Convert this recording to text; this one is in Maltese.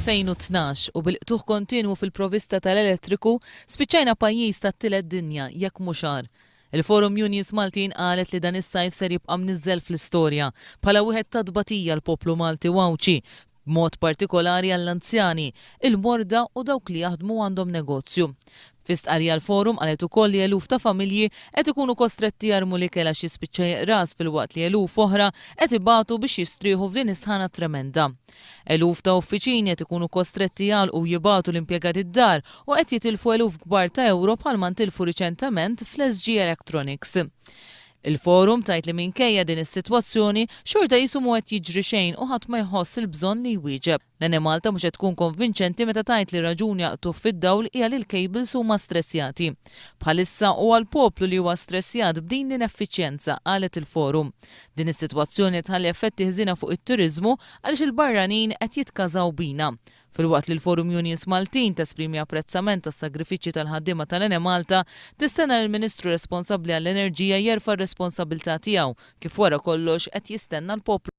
Mill-2012 u bil-qtugħ kontinwu fil-provista tal-elettriku, spiċċajna pajjiż tat-tielet dinja jekk mhux agħar. Il-Forum Unions Maltin qalet li dan is-sajf ser jibqa' mniżżel fl-istorja bħala wieħed ta' tbatija għall-poplu Malti u Għawdxi, b'mod partikolari għall-anzjani, il-morda u dawk li jaħdmu u għandhom negozju. Fi stqarrija l-Forum qalet ukoll li eluf ta' familji qed ikunu kostretti jarmu l-ikel għax jispiċċa jeqras filwaqt li eluf oħra qed ibatu biex jistrieħu f'din is-sħana tremenda. Eluf ta' uffiċini qed ikunu kostretti jagħlqu u jibagħtu l-impjegati d-dar u qed jitilfu eluf kbar ta' ewro bħalma ntilfu riċentement fl-SG Electronics. Il-Forum tgħid li minkejja din is-sitwazzjoni, xorta qisu mhu qed jiġri xejn u ħadd ma jħoss il-bżonn li jwieġeb. L-Enemalta mhux qed tkun konvinċenti meta tgħid li r-raġuni għall-qtugħ fid-dawl hija li l-cables huma stressjati. Bħalissa huwa l-poplu li huwa stressjat b'din l-ineffiċjenza, qalet il-Forum. Din is-sitwazzjoni qed tħalli effetti ħżiena fuq it-turiżmu għaliex il-barranin qed jitkażaw bina. Filwaqt li l-Forum Unions Maltin tesprimi apprezzament għas-sagrifiċċji tal-ħaddiema tal-Enemalta, tistenna li l-Ministru responsabbli għall-Enerġija jerfa' r-responsabilità tiegħu, kif wara kollox qed jistenna l-poplu.